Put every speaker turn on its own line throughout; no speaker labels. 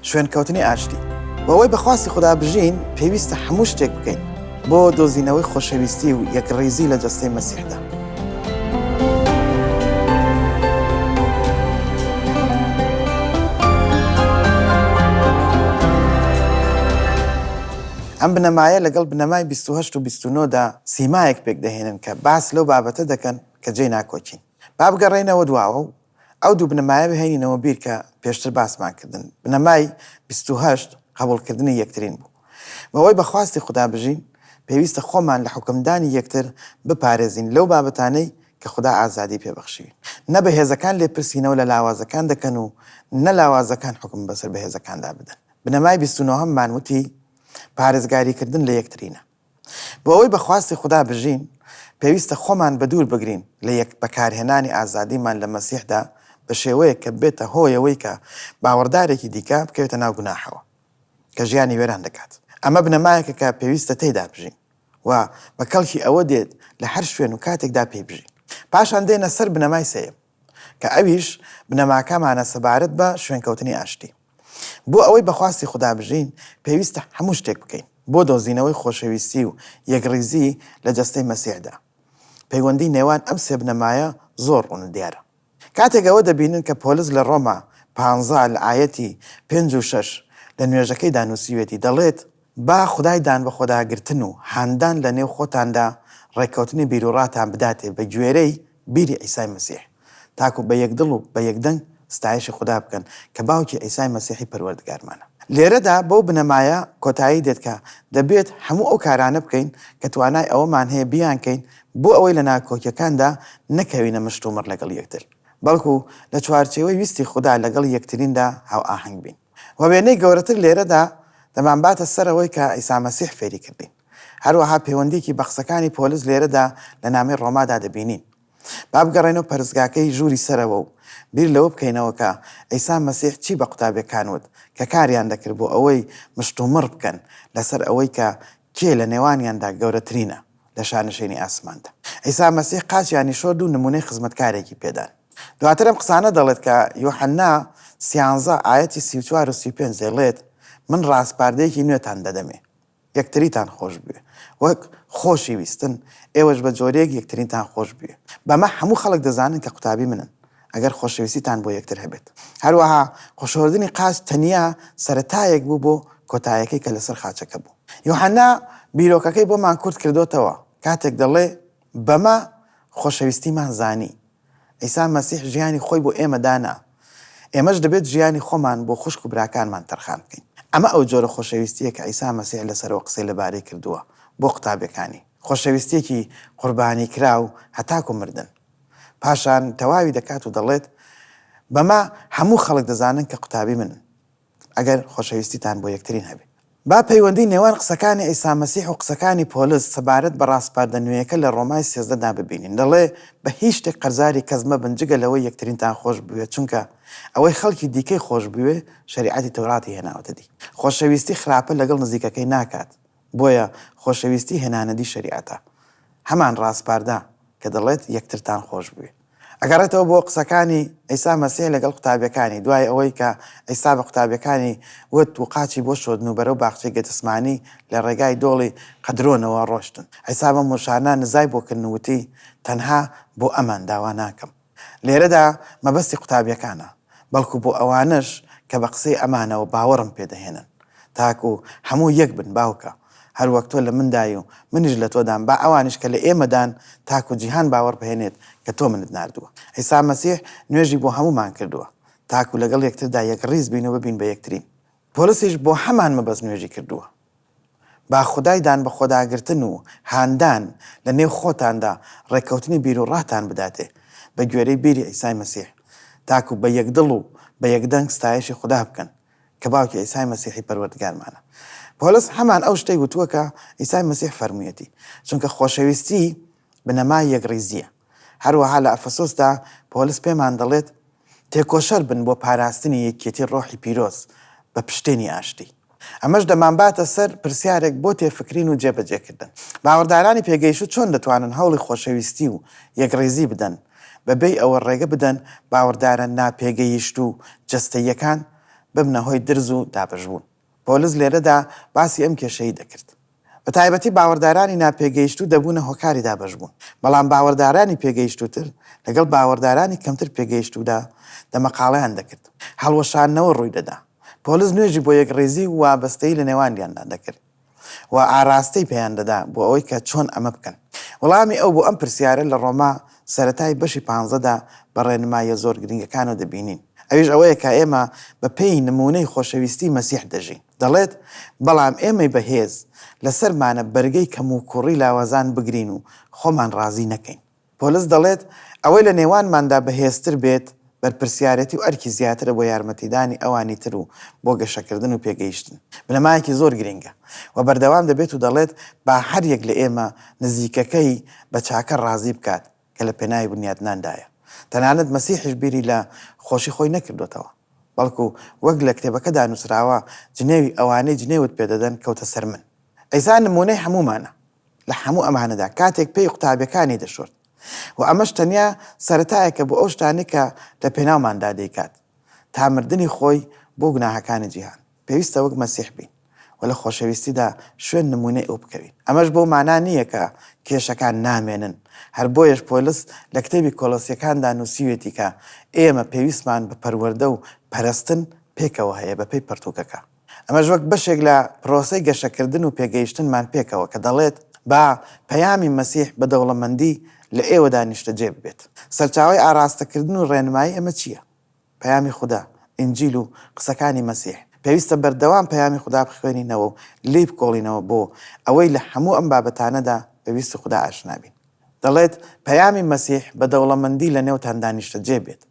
شوێنکەوتنی ئاشتی. بۆ ئەوەی بە خواستی خودا بژین، پێویستە هەموو شتێک بکەین بۆ دۆزینەوەی خۆشەویستی و یەکڕیزی لە جەستەی مەسیحدا. ئەم بنەمایە لەگەڵ بنەمای 28 و 29 دا سیمایەک پێکدەهێنن کە باس لەو بابەتە دەکەن کە جێی ناکۆکین. با بگەڕێینەوە دواوە و ئەو دوو بنەمایە بهێنینەوە بیر کە پێشتر باسمان کردن. بنەمای 28 قبوڵکردنی یەکترین بوو. بەوەی بە خواستی خودا بژین، پێویستە خۆمان لە حوکمدانی یەکتر بپارێزین لەو بابەتانەی کە خودا ئازادیی پێ بەخشیوین. نە بەهێزەکان لێپرسینەوە لە لاوازەکان دەکەن و نە لاوازەکان حوکم بەسەر بەهێزەکاندا بدەن. بنەمای بیست و نۆهەممان وتی، پارێزگاریکردن لە یەکترینە. بۆ ئەوەی بە خواستی خودا بژین، پێویستە خۆمان بەدوور بگرین لە یەک بەکارهێنانی ئازادیمان لە مەسیحدا بە شێوەیەک کە ببێتە هۆی ئەوەی کە باوەڕدارێکی دیکە بکەوێتە ناو گوناحەوە کە ژیانی وێران دەکات. ئەمە بنەمایەکە کە پێویستە تێیدا بژین و بە کەڵکی ئەوە دێت لە هەر شوێن و کاتێکدا پێی بژین. پاشان دێنە سەر بنەمای سێیەم کە ئەویش بنەماکەمانە سەبارەت بە شوێنکەوتنی ئاشتی. بۆ ئەوەی بە خواستی خودا بژین، پێویستە هەموو شتێک بکەین بۆ دۆزینەوەی خۆشەویستی و یەکڕیزی لە جەستەی مەسیحدا. پەیوەندی نێوان ئەم سێ بنەمایە زۆر ڕوون و دیارە. کاتێک ئەوە دەبینن کە پۆلس لە ڕۆما پانزە لە ئایەتی پێنج و شەش لە نوێژەکەیدا نووسیوێتی، دەڵێت، با خودای دانبەخۆداگرتن و هاندان لە نێو خۆتاندا ڕێککەوتنی بیروڕاتان بداتێ بە گوێرەی بیری عیسای مەسیح، تاکو بە یەک دڵ و بە یەک دەنگ ستایشی خودا بکەن کە باوکی عیسای مەسیحی پەروەردگارمانە. لێرەدا بەو بنەمایە کۆتایی دێت کە دەبێت هەموو ئەو کارانە بکەین کە توانای ئەوەمان هەیە بیانکەین بۆ ئەوەی لە ناکۆکیەکاندا نەکەوینە مشتومڕ لەگەڵ یەکتر، بەڵکو لە چوارچێوەی ویستی خودا لەگەڵ یەکتریندا هاوئاهەنگ بین. وە وێنەی گەورەتر لێرەدا دەمانباتە سەر ئەوەی کە عیسا مەسیح فێری کردین. هەروەها پەیوەندییەکی بە قسەکانی پۆلس لێرەدا لە نامەی ڕۆمادا دەبینین. با بگەڕێینەوە پەرستگاکەی ژووری سەرەوە و بیر لەوە بکەینەوە کە عیسا مەسیح چی بە قوتابیەکان وت کە کاریان دەکرد بۆ ئەوەی مشتومڕ بکەن لەسەر ئەوەی کە کێ لە نێوانیاندا گەورەترینە لە شانشینی ئاسماندا. عیسا مەسیح قاچیانی شۆرد و نموونەی خزمەتکارێکی پێدان. دواتر ئەم قسانە دەڵێت کە یۆحەنا سیانزە ئایەتی 34 و 35 دەڵێت، من ڕاسپاردەیەکی نوێتان دەدەمێ، یەکتریتان خۆش بوێ، وەک خۆشی ویستن، ئێوەش بە جۆرێک یەکترینتان خۆش بوێ. بەمە هەموو خەڵک دەزانن کە قوتابی منن، ئەگەر خۆشەویستیتان بۆ یەکتر هەبێت. هەروەها خۆشۆردنی قاچ تەنیا سەرەتایەک بوو بۆ کۆتایەکەی کە لەسەر خاچەکە بوو. یۆحەنا بیرۆکەکەی بۆمان کورت کردۆتەوە کاتێک دەڵێ، بەمە خۆشەویستیمان زانی، عیسا مەسیح ژیانی خۆی بۆ ئێمە دانا، ئێمەش دەبێت ژیانی خۆمان بۆ خوشک و براکانمان تەرخان بکەین. ئەمە ئەو جۆرە خۆشەویستییە کە عیسا مەسیح لەسەرەوە قسەی لەبارەی کردووە بۆ قوتابیەکانی، خۆشەویستییەکی قوربانیکراو هەتاکو مردن. پاشان تەواوی دەکات و دەڵێت، بەمە هەموو خەڵک دەزانن کە قوتابی منن، ئەگەر خۆشەویستیتان بۆ یەکترین هەبێ. با پەیوەندی نێوان قسەکانی عیسا مەسیح و قسەکانی پۆلس سەبارەت بە ڕاسپاردە نوێیەکە لە ڕۆمای 13 دا ببینین. دەڵێ، بە هیچ شتێک قەرزاری کەس مەبن جگە لەوەی یەکترینتان خۆش بوێ، چونکە ئەوەی خەڵکی دیکەی خۆش بوێ، شەریعەتی تەوراتی هێناوەتە دی. خۆشەویستی خراپە لەگەڵ نزیکەکەی ناکات، بۆیە خۆشەویستی هێنانەدی شەریعەتە. هەمان ڕاسپاردە کە دەڵێت یەکترتان خۆش بوێ. ئەگەڕێتەوە بۆ قسەکانی عیسا مەسیح لەگەڵ قوتابیەکانی دوای ئەوەی کە عیسا بە قوتابیەکانی وت و قاچی بۆ شۆردن و بەرەو باخچەی گەتسمانی لە ڕێگای دۆڵی قەدرۆنەوە ڕۆشتن. عیسا بەم وشانە نزای بۆ کردن و وتی، تەنها بۆ ئەمان داوا ناکەم. لێرەدا مەبەستی قوتابیەکانە، بەڵکو بۆ ئەوانەش کە بە قسەی ئەمانەوە باوەڕم پێ دەهێنن، تاکو هەموو یەک بن، باوکە، هەروەک تۆ لە مندای و منیش لە تۆدام، با ئەوانیش کە لە ئێمەدان، تاکو جیهان باوەڕ بهێنێت کە تۆ منت ناردووە. عیسا مەسیح نوێژی بۆ هەموومان کردووە، تاکو لەگەڵ یەکتردا یەکڕیز بین و ببین بە یەکترین. پۆڵسیش بۆ هەمان مەبەست نوێژی کردووە. با خودای دانبەخۆداگرتن و هاندان لە نێو خۆتاندا ڕێککەوتنی بیروڕاتان بداتێ بە گوێرەی بیری عیسای مەسیح، تاکو بە یەک دڵ و بە یەک دەنگ ستایشی خودا بکەن کە باوکی عیسای مەسیحی پەروەردگارمانە. پۆلس هەمان ئەو شتەی وتووە کە عیسای مەسیح فەرموویەتی، چونکە خۆشەویستی بنەمای یەکڕیزییە. هەروەها لە ئەفەسۆسدا پۆلس پێمان دەڵێت، تێکۆشەر بن بۆ پاراستنی یەکیەتی ڕۆحی پیرۆز بە پشتێنی ئاشتی. ئەمەش دەمانباتە سەر پرسیارێک بۆ تێفکرین و جێبەجێکردن. باوەڕدارانی پێگەیشتوو چۆن دەتوانن هەوڵی خۆشەویستی و یەکڕیزی بدەن بەبێی ئەوە ڕێگە بدەن باوەڕدارە ناپێگەیشتوو جەستەییەکان؟ ببنە هۆی درز و دابەشبوون. پۆلس لێرەدا باسی ئەم کێشەی دەکرد. بە تایبەتی باوەڕدارانی ناپێگەیشتوو دەبوونە هۆکاری دابەشبوون، بەڵام باوەڕدارانی پێگەیشتووتر لەگەڵ باوەڕدارانی کەمتر پێگەیشتوودا دەمەقاڵەیان دەکرد. هەڵوەشاندنەوە ڕووی دەدا. پۆلس نوێژی بۆ یەکڕیزی و وابەستەیی لە نێوانیاندا دەکرد و ئاراستەی پێیان دەدا بۆ ئەوەی کە چۆن ئەمە بکەن. وەڵامی ئەو بۆ ئەم پرسیارە لە ڕۆما سەرەتای بەشی پانزەدا بە ڕێنماییە زۆر گرنگەکانەوە دەبینین، ئەویش ئەوەیە کە ئێمە بە پێی نموونەی خۆشەویستی مەسیح دەژین. دەڵێت، بەڵام ئێمەی بەهێز لەسەرمانە بەرگەی کەموکوڕی لاوازان بگرین و خۆمان ڕازی نەکەین. پۆلس دەڵێت، ئەوەی لە نێوانماندا بەهێزتر بێت، بەرپرسیارێتی و ئەرکی زیاترە بۆ یارمەتیدانی ئەوانی تر و بۆ گەشەکردن و پێگەیشتن. بنەمایەکی زۆر گرنگە و بەردەوام دەبێت و دەڵێت، با هەر یەک لە ئێمە نزیکەکەی بە چاکە ڕازی بکات کە لە پێناوی بنیاتناندایە. تەنانەت مەسیحیش بیری لە خۆشی خۆی نەکردۆتەوە، بەڵکو وەک لە کتێبەکەدا نووسراوە، جنێوی ئەوانەی جنێوت پێدەدەن کەوتە سەر من. عیسا نموونەی هەموومانە. لە هەموو ئەمانەدا کاتێک پێی قوتابیەکانی دەشۆرد و ئەمەش تەنیا سەرەتایەکە بۆ ئەو شتانەی کە لە پێناوماندا دەیکات تا مردنی خۆی بۆ گوناهەکانی جیهان. پێویستە وەک مەسیح بین و لە خۆشەویستیدا شوێن نموونەی ئەو بکەوین. ئەمەش بەو مانا نییە کە کێشەکان نامێنن، هەر بۆیەش پۆلس لە کتێبی کۆلۆسیەکاندا نووسیوێتی کە ئێمە پێویستمان بە پەروەردە و پەرستن پێکەوە هەیە بەپێی پەرتووکەکە. ئەمەش وەک بەشێک لە پرۆسەی گەشەکردن و پێگەیشتنمان پێکەوە کە دەڵێت، با پەیامی مەسیح بە دەوڵەمەندی لە ئێوەدا نیشتەجێ ببێت. سەرچاوەی ئاراستەکردن و ڕێنمایی ئێمە چییە؟ پەیامی خودا، ئینجیل و قسەکانی مەسیح. پێویستە بەردەوام پەیامی خودا بخوێنینەوە و لێی بکۆڵینەوە بۆ ئەوەی لە هەموو ئەم بابەتانەدا بە ویستی خودا ئاشنا بین. دەڵێت، پەیامی مەسیح بە دەوڵەمەندی لە نێوتاندا نیشتەجێ بێت،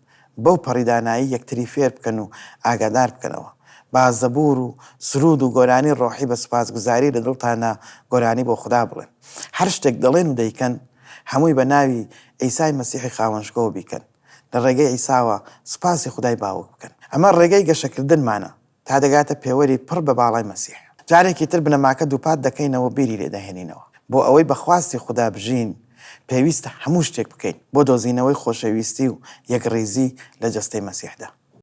بەو پەڕی دانایی یەکتری فێر بکەن و ئاگادار بکەنەوە. با زەبوور و سروود و گۆرانی ڕۆحی بە سوپاسگوزاری لە دڵتاندا گۆرانی بۆ خودا بڵێن. هەر شتێک دەڵێن و دەیکەن، هەمووی بە ناوی عیسای مەسیحی خاوەنشکۆوە بیکەن. لە ڕێگەی عیساوە سوپاسی خودای باوک بکەن. ئەمە ڕێگەی گەشەکردنمانە. تا دەگاتە پێوەری پڕ بە باڵای مەسیح. جارێکی تر بنەماکە دووپات دەکەینەوە و بیری لێ دەهێنینەوە. بۆ ئەوەی بە خواستی خودا بژین، پێویستە هەموو شتێک بکەین بۆ دۆزینەوەی خۆشەویستی و یەکڕیزی لە جەستەی مەسیحدا.